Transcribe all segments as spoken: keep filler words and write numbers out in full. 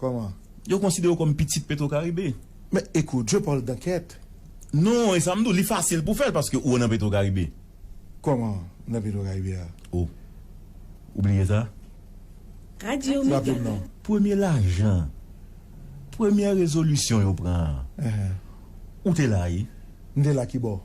Kòman? Yo konsidere w kòm pitit Petro Caribe. Men ekout, je parle d'enquête. Non, e sa m di w, li fasil pou fè l paske ou nan Petro Caribe. Kòman nan Petro Caribe a? O. Ou bliye sa? Radyo Mega. Raple m non. Premye lajan, premyè rezolisyon yo pran an. Ou te la, wi. M te la ki bò?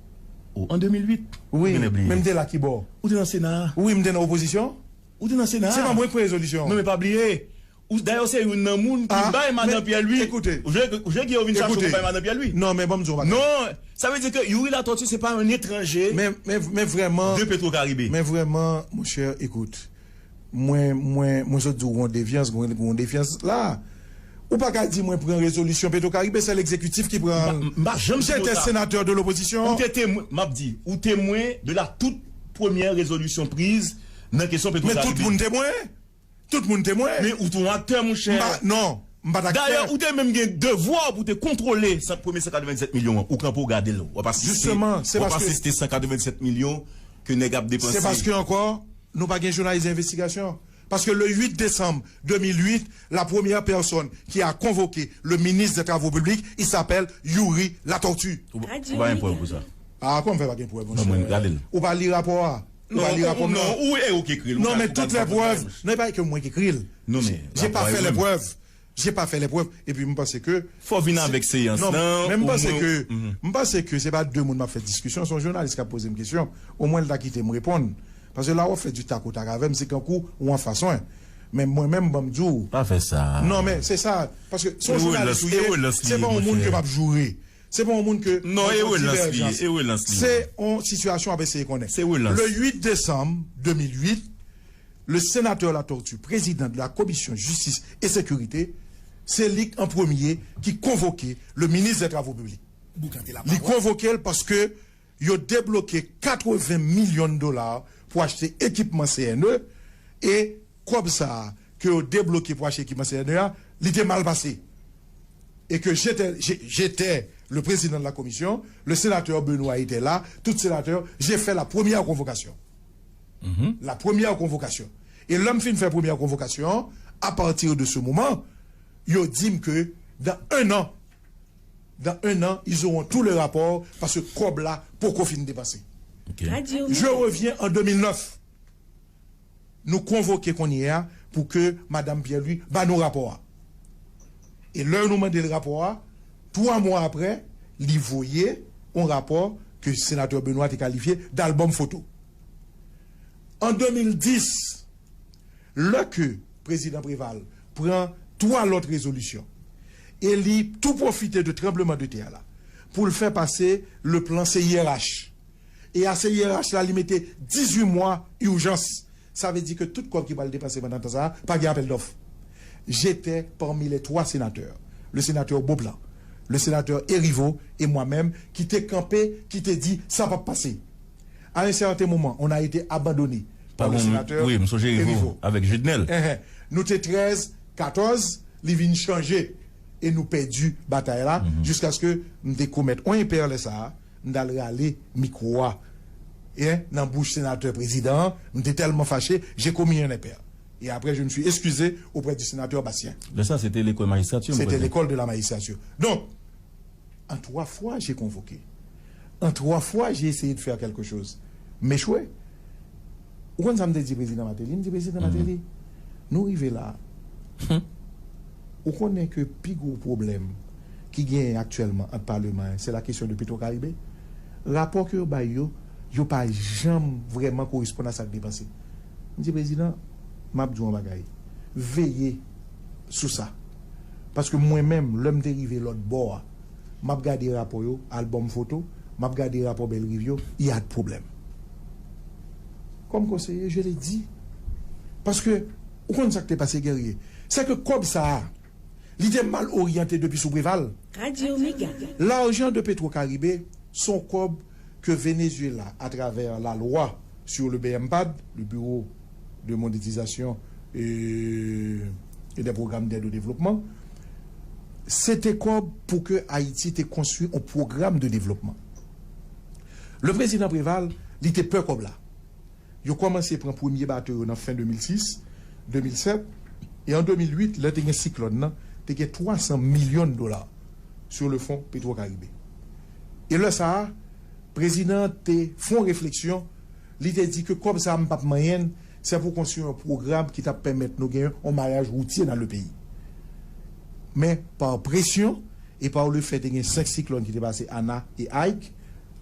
O, an de mil uit. Wi, men m te la ki bò? Ou te nan Sena a? Wi, m te nan opozisyon. Ou te nan Sena a? Se pa mwen k pran rezolisyon. Non, men pa bliye. Ou, dayè, ou se youn nan moun ki bay madan Pierre Louis. Ou vle, ou vle Guillaume vin chache pou bay madan Pierre Louis? Non, men ban m di w yon bagay. Non, sa vle di ke Youri Latortue se pa yon etranje de Petro Caribe. Men vrèman, men vrèman, monchè, ekout. Mwen, mwen, mwen sot di w gon defyans, gon, gon defyans la. Ou pa ka di mwen pran rezolisyon Petro Caribe, se legzekitif ki pran. M pa, m pa janm di w sa. J'étais sénateur de l'opposition. Ou te temwen, m ap di, ou temwen de la toute première résolution prise nan kesyon Petro Caribe. Men tout moun temwen. Tout moun temwen. Men ou t on aktè, monchè. M pa, non, m pa t aktè. Dayè, ou te menm gen devwa pou te kontwole san, premye san katrevennsèt milyon an. Ou kanpe, w gade l. W ap asiste, w ap asiste san katrevennsèt milyon ke nèg ap depanse. Se paske ankò, nou pa gen jounalis envestigasyon. Parce que le huit décembre deux mille huit, la première personne qui a convoqué le ministre des Travaux publics, il s'appelle Youri Latortue. Ou pa, ou pa gen prèv pou sa? Ah, kòman fè pa gen prèv, monchè? Ban mwen gade l. Ou pa li rapò a? Ou pa li rapò m nan? Non, ou, e ou ki ekri l. Non, men tout lè prèv, non, e pa ke mwen ki ekri l. Non, men j'ai pas fait les preuves. J'ai pas fait les preuves. Epi m panse ke fò vin avèk seyans lan, men m panse ke, m panse ke se pa de moun m ap fè diskisyon, se yon jounalis k ap poze m kesyon. Omwen l ta kite m reponn. Paske la w ap fè du tac au tac avè m, se kankou ou anfas mwen. Men mwen menm, ban m di w. Pa fè sa. Non, men se sa. Paske se yon jounalis ou ye, se pa yon moun ke m ap joure. Se pa yon moun ke non, e relans li ye, e relans li ye. Se yon sitiyasyon w ap eseye konnen. Se relans. Le huit décembre deux mille huit, le sénateur Latortue, président de la commission justice et sécurité, se li an premye ki konvoke le ministre des Travaux publics. Li konvoke l paske yo debloke katreven milyon dola pou achte ekipman C N E, e kòb sa a ke yo debloke pou achte ekipman C N E a, li te mal pase. Et que j'étais, j'ai- j'étais le président de la commission, le sénateur Benoît était là, tout sénateur, j'ai fait la première convocation. La première convocation. E lè m fin fè premyè konvokasyon an, à partir de ce moment, yo di m ke dans un an, dans un an, ils auront tous les rapports parce que kòb la poko fin depanse. Je reviens en deux mille neuf. Nou konvoke kounye a pou ke madanm Pierre Louis ba nou rapò a. E lè nou mande l rapò a, twa mwa apre, li voye yon rapò ke senatè Benoît te kalifye d albòm foto. An de mil dis, lè ke prezidan Préval pran twa lòt rezolisyon e li tou pwofite de tranbleman de tè la pou l fè pase le plan C I R H. E a C I R H la, li mete dizuit mwa ijans. Sa vle di ke tout kòb ki pral depanse pandan tan sa a, pa gen apèl dòf. J'étais parmi les trois sénateurs, le sénateur Beauplan, le sénateur Herivaux et moi-même, ki te kanpe, ki te di sa p ap pase. À un certain moment, on a été abandonné par le sénateur Herivaux. Wi, m sonje Herivaux, avèk Judenel. Enhen. Nou te trèz, katòz, li vin chanje e nou pèdi batay la, jiskaske m te komèt yon enpè lè sa a, m t al rale mikwo a, en, nan bouch senatè prezidan an, m te tèlman fache, j'ai commis un impair. Et après, je me suis excusé auprès du sénateur Bastien. Lè sa, se te lekòl majistrati, m kwè. C'était l'école de la magistrature. Donc, en trois fois, j'ai convoqué. En trois fois, j'ai essayé de faire quelque chose. M echwe. Ou konn sa m te di prezidan Martelly? M di, prezidan Martelly, nou rive la. Ou konnen ke pi gwo pwoblèm ki genyen aktyèlman ant paleman an, se la kesyon de Petro Caribe. Rapò ke yo bay yo, yo pa janm vrèman koresponn a sa k depanse. M di, prezidan, m ap di w yon bagay. Veye sou sa. Paske mwen menm, lè m te rive lòt bò a, m ap gade rapò yo, albòm foto, m ap gade rapò Bellerive yo, il y a de problème. Comme conseiller, je l'ai dit. Paske, ou konn sa k te pase, Guerrier? Se ke kòb sa a, li te mal oryante depi sou Préval. Radyo Mega. L'argent de Petro Caribe, se yon kòb ke Venezuela, à travers la loi sur le B M PAD, le Bureau de monétisation et, et des programmes d'aide au développement, se te kòb pou ke Ayiti te konstwi yon pwogram de devlopman. Le prezidan Préval, li te pè kòb la. Yo kòmanse pran premye bato yo nan fen de mil sis, de mil sèt, e an de mil uit, lè te gen siklòn nan, te gen twa san milyon dola sou le fon Petro Caribe. E lè sa a, prezidan an te fè yon refleksyon, li te di ke kòb sa a m p ap manyen l, se pou konstwi yon pwogram ki t ap pèmèt nou gen yon mayaj woutye nan le peyi. Men, pa presyon e pa lefèt te gen senk siklòn ki te pase Ana e Ike,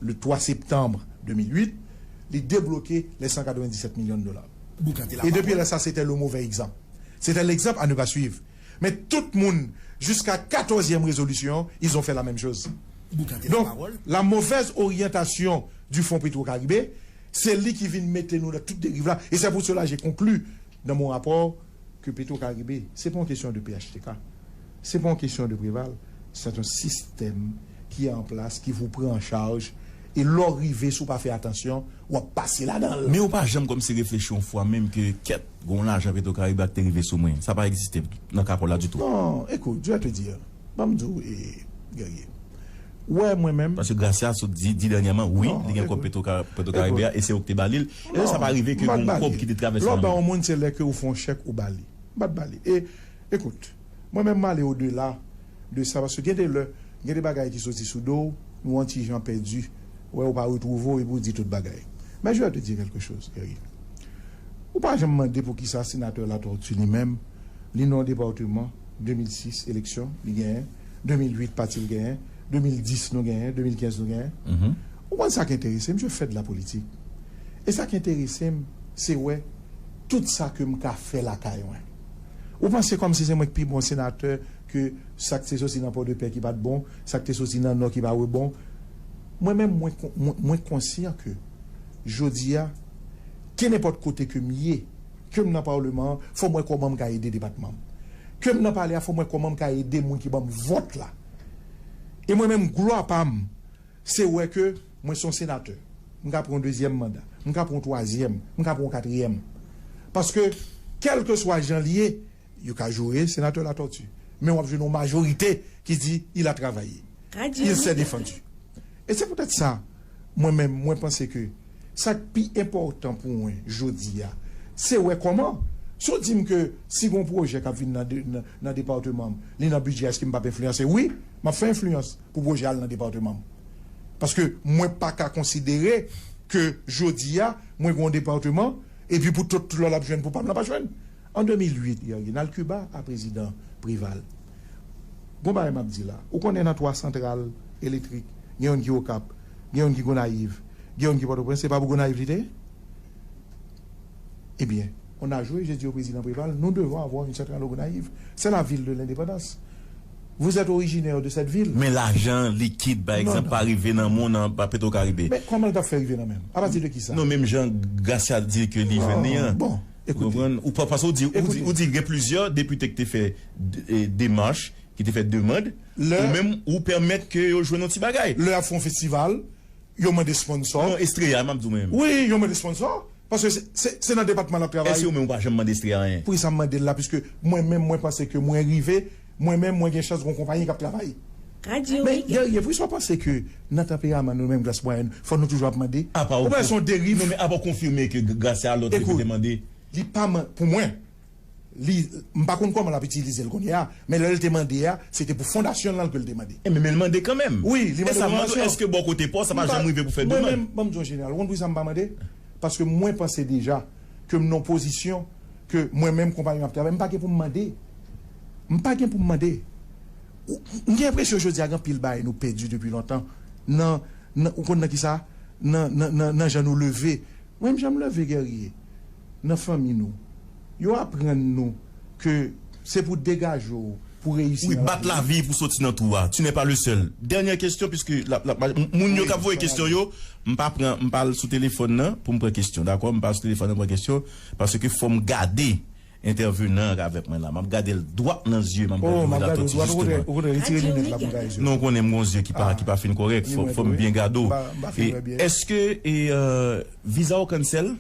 le twa septanm de mil uit, li debloke les san katrevenndisèt milyon dola. E depi lè sa, se te le move egzanp. Se te legzanp a ne pa swiv. Men tout moun, jiska katòzyèm rezolisyon, ils ont fait la même chose. Donk, la mauvaise orientation du Fonds Petro Caribe, se li ki vin mete nou nan tout deriv la. E se pou sela je konkli dans mon rapport que Petro Caribe, se pa yon kesyon de P H T K, se pa yon kesyon de Preval, se yon sistèm ki an plas, ki pou pran an chaj. E lè w rive, si w pa fè atansyon, w ap pase ladan l. Men ou pa janm kòmsi reflechi yon fwa menm ke kèt, gen yon lajan Petro Caribe a ki te rive sou mwen. Sa pa egziste nan kapò la ditou. Non, écoute, je vais te dire. Ban m di w, e, Guerrier. Ou wè, mwen menm. Paske Gracia sot di, di dènyèman, wi, li gen kòb Petro Caribe a, e se ou ki te ba li l. E sa pa rive ke gen yon kòb ki te travèse nan men. Lè w ba yon moun, se lè ke ou fè yon chèk, ou ba li. M pa t ba li. E, écoute, mwen menm, m ale odela de sa, paske gen de lè, gen de bagay ki soti sou do w, nou yon ti jan pèdi, wè, ou pa retwouve w, epi ou di tout bagay. Men je vais te dire quelque chose, Guerrier. Ou pa janm mande poukisa senatè Latortue li menm, li nan yon depatman, de mil sis eleksyon, li genyen, de mil uit pati l genyen, de mil dis nou genyen, de mil kenz nou genyen. Ou konn sa k enterese m, je fais de la politique. E sa k enterese m, se wè tout sa ke m ka fè lakay mwen. Ou panse kòmsi se mwen ki pi bon senatè ke sa k te soti nan Pòdepè ki pa t bon, sa k te soti nan Nò ki pa t bon? Mwen menm, mwen, mwen, mwen konsyan ke jodi a, kenenpòt kote ke m ye, ke m nan palman an, fò m wè kòman m ka ede depatman m. Ke m nan palè a, fò m wè kòman m ka ede moun ki ban m vòt la. E mwen menm, glwa pa m, se wè ke mwen se yon senatè. M ka pran yon dezyèm manda. M ka pran yon twazyèm. M ka pran yon katriyèm. Paske, kèlkeswa jan l ye, yo ka joure senatè Latortue. Men w ap jwenn yon majorite ki di, il a travaillé. Il s'est défendu. E se poutèt sa, mwen menm, mwen panse ke sa k pi enpòtan pou mwen jodi a, se wè kòman, si w di m ke si gen yon pwojè k ap vin nan de, nan, nan depatman m, li nan bidjè, èske m p ap enfliyanse? Wi, m ap fè enfliyans pou pwojè a al nan depatman m. Paske mwen pa ka konsidere ke jodi a, mwen gen yon depatman, epi pou tout lòt l ap jwenn, pou pa m la pa jwenn. An de mil uit, Guerrier, n al Kiba a prezidan Preval. Gon bagay m ap di la. Ou konnen nan twa santral elektrik, gen youn ki Okap, gen youn ki Gonayiv, gen youn ki Pòtoprens, se pa pou Gonayiv li te ye? Ebyen, on a joué, j'ai dit au président Préval, nous devons avoir une centrale au Gonayiv. C'est la ville de l'indépendance. Vous êtes originaire de cette ville. Men lajan likid, pa egzanp, pa rive nan men w nan Petro Caribe. Men kòman l t ap fè rive nan men m? Apati de kisa? Non, menm jan Gracia di ke li jwenn li an. Bon, ou konprann? Ou pa, paske ou di, ou di, ou di gen plizyè depite ki te fè de, e, demach, ki te fè demann, ou menm ou pèmèt ke yo jwenn yon ti bagay. Lè y ap fè yon festival, yo mande sponsò. Non, Estrella, m ap di w menm. Wi, yo mande sponsò. Paske se, se, se nan depatman l ap travay. Èske ou menm ou pa janm mande Estrella anyen? Poukisa m mande l la? Piske mwen menm, mwen panse ke mwen rive, mwen menm, mwen gen chans gen yon konpayi k ap travay. Men, Guerrier, poukisa w panse ke nan tanperaman nou menm klas mwayèn, fò nou toujou ap mande? Ou wè se yon deriv. Non, men apa w konfime ke Gracia lòt depite mande? Li pa man-, pou mwen, li, m pa konn kòman l ap itilize l kounye a, men lè l te mande a, se te pou fondasyon l lan ke l te mande. E men, men l mande kanmenm. Wi, li mande pou fondasyon. E sa m mande w, èske bò kote pa w, sa pa janm rive pou fè demann? Mwen menm, ban m di w an jeneral, ou konn poukisa m pa mande? Paske mwen panse deja ke m nan yon pozisyon ke mwen menm konpayi m ap travay, m pa gen pou m mande. M pa gen pou m mande. Ou, m gen enpresyon jodi a gen anpil bagay nou pèdi depi lontan. Nan, nan, ou konn nan kisa? Nan, nan, nan, nan jan nou leve. Mwen menm jan m leve, Guerrier, nan fanmi nou, yo aprann nou ke se pou degaje w pou reyisi nan lavi. Wi, bat lavi pou soti nan twou a. Tu n'es pas le seul. Dènyè kesyon, piske la, la, moun yo k ap voye kesyon yo, m pa pran, m pa al sou telefòn nan pou m pran kesyon, dakò? M pa al sou telefòn nan pran kesyon, paske fò m gade entèvenan an avèk mwen la. M ap gade l dwat nan zye, m ap gade l dwat, jisteman. Non, ou konnen m gon zye ki pa, ki pa fin kòrèk. Fò, fò m byen gade w. E, èske, e, euh, viza w cancel?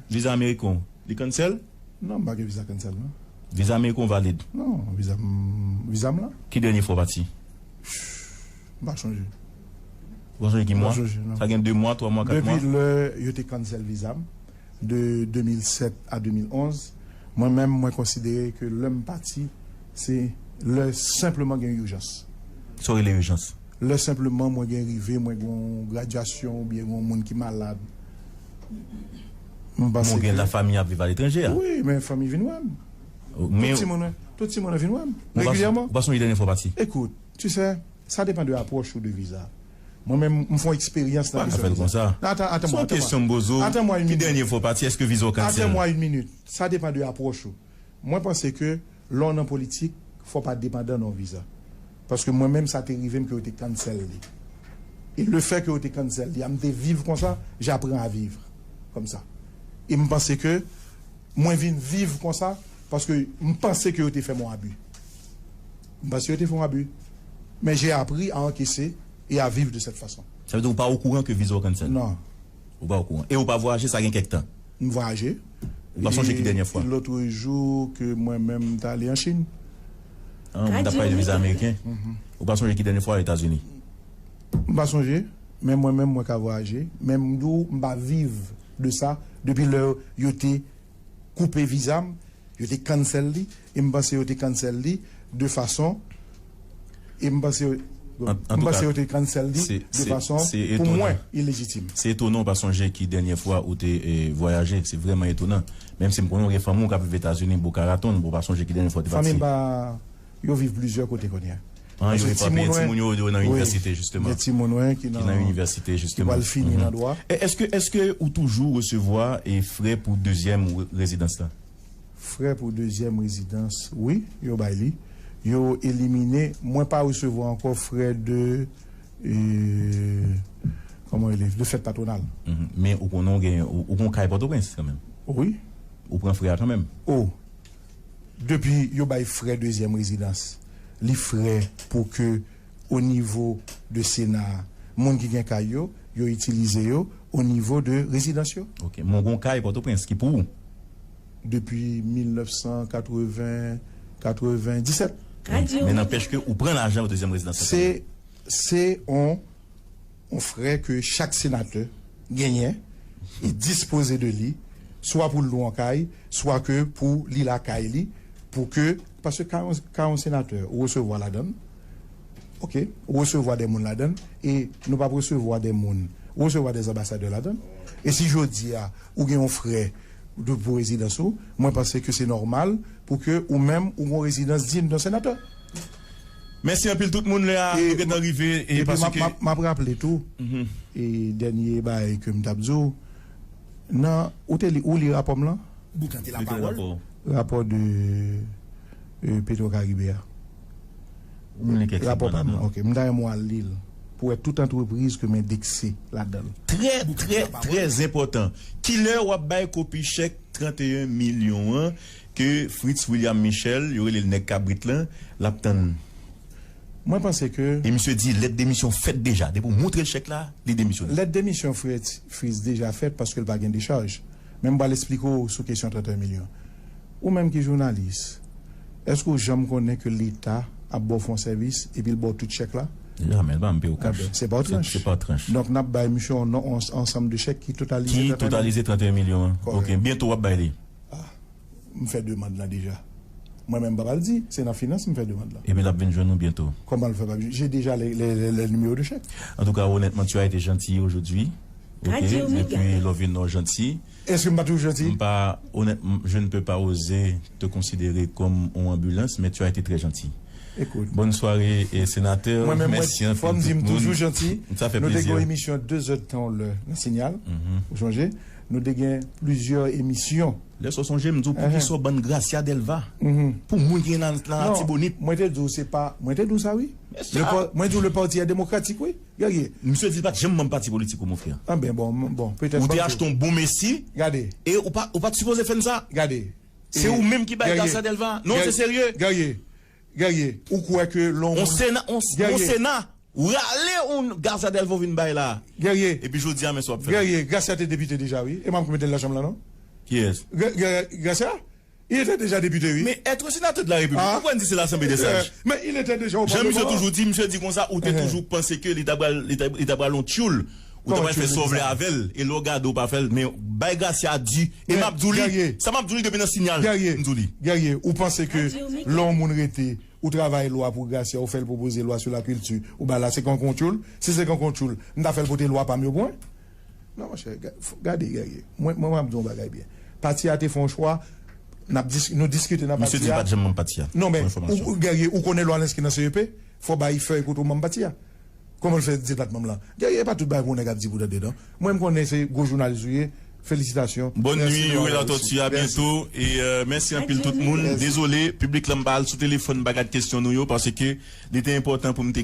Viza ameriken w, li cancel? Non, m pa gen viza cancel, non. Viza ameriken w valid? Non, viza m, viza m la. Ki dènye fwa w pati? M pa chonje. Ou pa chonje ki mwa? M pa chonje, non. Sa gen de mwa, twa mwa, kat mwa? Depi lè yo te cancel viza m, de de mil sèt a de mil onz, mwen menm, mwen konsidere ke lè m pati, se Lè senpleman gen ijans. Sa w rele ijans? Lè senpleman mwen gen rive, mwen gen yon gradyasyon oubyen gen yon moun ki malad. M panse ke. Ou gen la fanmi ap viv aletranje a? Wi, men fanmi vin wè m. Tout timoun, tout timoun vin wè m regilyèman. Ou pa sonje dènye fwa w pati? Écoute, tu sais, ça dépend de approche ou de visa. Mwen menm, m fè yon eksperyans nan kesyon viza. Atan, atan mwen, atan mwen. Atan mwen yon minit. Ki dènye fwa w pati? Èske viza w cancel? Atan mwen yon minit. Sa depann de apwòch ou. Mwen panse ke lè w nan politik, fò w pa depandan nan yon viza. Paske mwen menm, sa te rive m ke yo te cancel li. E le fait que yo te cancel li a, m te viv konsa, j'apprends à vivre comme ça. E m panse ke mwen vin viv konsa, paske m panse ke yo te fè m yon abi. M panse yo te fè yon abi. Men j'ai appris à encaisser et à vivre de cette façon. Sa vle di ou pa okouran ke viza w cancel? Non. Ou pa okouran. E ou pa vwayaje, sa gen kèk tan? M vwayaje. Ou pa sonje ki dènye fwa? E lòt jou ke mwen menm m t ale an Chin. Ah, m t ap pale de viza ameriken. Ou pa sonje ki dènye fwa Etazini? M pa sonje, men mwen menm mwen ka vwayaje. Men m di w, m pa viv de sa depi lè yo te koupe viza m, yo te cancel li, e m panse yo te cancel li de fason, e m panse, m panse yo te cancel li de fason, pou mwen, ilejitim. Se etonan w pa sonje ki dènye fwa ou te, eh, vwayaje. Se vrèman etonan. Menm si m konnen w gen fanmi w k ap viv Etazini, Boca Raton, ou pa sonje ki dènye fwa w te pati. Fanmi m pa, yo viv plizyè kote kounye a. Ah, yo epapiye, timoun yo, yo nan inivèsite, jisteman. Gen timoun, wi, ki nan inivèsite, jisteman. Ki pral fini nan dwa. E, èske, èske ou toujou resevwa, e, frè pou dezyèm re-, rezidans la? Frè pou dezyèm rezidans, wi, yo bay li. Yo elimine, mwen pa resevwa ankò frè de, e, kòman rele, de fèt patwonal. Mhm. Men ou konnen w gen, ou, ou gen yon kay Pòtoprens kanmenm? Wi. Ou pran frè a kanmenm? O, depi yo bay frè dezyèm rezidans, li frè pou ke o nivo de Sena a, moun ki gen kay yo, yo itilize yo o nivo de rezidans yo. Ok, men w gen yon kay Pòtoprens ki pou ou? Depi mil nèf san katreven, katrevenndisèt. Men nanpèch ke ou pran lajan pou dezyèm rezidans la kanmenm. Se, se on yon frè ke chak senatè genyen e dispoze de li, swa pou l lwe yon kay, swa ke pou li lakay li, pou ke, paske ka yon, ka yon senatè, ou resevwa ladan l, ok, ou resevwa de moun ladan l, e nou p ap resevwa de moun, ou resevwa de anbasadè ladan l. E si jodi a, ou gen yon frè de, pou rezidans ou, mwen panse ke se nòmal pou ke ou menm, ou gen yon rezidans digne d'un sénateur. Mèsi anpil tout moun lè a nou gentan rive e paske m ap raple tou, e dènye bagay ke m t ap di w, nan, ou te li, ou li rapò m lan? Boukante lapawòl. Rapò de, euh, Petro Caribe a. Rapò pa m, ok, m ta renmen w al li l pou wè tout antrepriz ke m endekse ladan l. Trè, trè, trè enpòtan. Kilè w ap bay kopi chèk tranteyen milyon an ke Fritz William Michel, yo rele l nèg kabrit lan, l ap tann? Mwen panse ke. E misye di lèt demisyon fèt deja. Depi w montre l chèk la, li demisyone. Lèt demisyon Fritz, Fritz deja fèt paske l pa gen dechaj. Men m pral esplike w sou kesyon tranteyen milyon. Ou menm ki jounalis, èske w janm konnen ke Leta ap ba w fè yon sèvis epi l ba w tout chèk la? Jamè, l pa m peye w kach. Enben, se pa w tranch. Se pa w tranch. Donk, n ap bay misye yon, yon ansanm de chèk ki totalize tranteyen milyon. Ki totalize tranteyen milyon an. Kòrèk. Ok, byento w ap bay li? Ah, m fè demann lan deja. Mwen menm m pa pral di, se nan finans m fè demann lan. Epi l ap vin jwenn ou byento. Kòman l fè pa vin? J'ai déjà les, les, les, les numéros de chèque. Antouka, honnêtement, tu as été gentil aujourd'hui. Ok, depuis Lovino gentil. Èske m pa toujou janti? M pa, honnêtement, je ne peux pas oser te considérer comme on ambulance, mais tu as été très gentil. Bonne soirée, eh, sénateur. Mwen menm, mwen, fò m di m toujou janti. Sa fè plezi. Nou te gen yon emisyon de zèdtan yon lè nan Signal. Ou sonje? Nou te gen plizyè emisyon. Lè sa w sonje, m di w poukisa w bann Gracia Delva pou moun ki nan, nan Latibonit. Mwen te di w se pa, mwen te di w sa wi. Mwen di w le parti est démocratique wi. Guerrier. Misye di l pa t janm manm pati politik ou, mon frè. Anben, bon, bon, petèt. Ou te achte yon bon Messi. Gade. E ou pa, ou pa t sipoze fè n sa. Gade. Se ou menm ki bay Gracia Delva. Non, se serye. Guerrier. Guerrier. Ou kwè ke lè yon moun. On Sena, on, on Sena. Ou rale yon Gracia Delva vin bay la. Guerrier. Epi jodi a, men sa w ap fè. Guerrier, Gracia te depite deja, wi. E m ap mete l nan chanm lan, non? Kiyès? Gracia? Il était déjà député, oui. Mais être sénateur de la République, ah, ou konn di se l'Assemblée des sages. Mais il était déjà au Parlement. Jan misye toujou di, misye di konsa, ou te toujou panse ke li ta pral, li ta, li ta pral yon tchoul. Ou ta pral fè sa w vle avè l, e lè w gade w pa fè l, men bay Gracia di, e m ap di w li, sa m ap di w li depi nan Sinyal, m di w li. Guerrier, ou panse ke lè yon moun rete, ou travay lwa pou Gracia, ou fè l pwopoze lwa sou lakilti, ou ba l la, se kan kontyoul? Si se kan kontyoul, m ta fè l pote lwa pa m yo pou mwen? Non, monchè, gade, Guerrier, mwen, mwen, m ap di yon bagay byen. Pati a te fè yon chwa, n ap dis, nou diskite nan pati a. Misye di li pa t janm manm pati a. Non, men, Guerrier, ou konnen lwa l enskri nan C E P, fò bay fèy kote w manm pati a. Kòman l fè di l pa t manm lan? Guerrier, e pa tout bagay pou nèg ap di pou tande, non. Mwen, m konnen se gwo jounalis ou ye. Felisitasyon. Bòn nwi, Youri Latòti, a byento. E mèsi anpil tout moun. Dezole, piblik lan, m pa al sou telefòn, m pa gad kesyon nou yo, paske li te enpòtan pou m te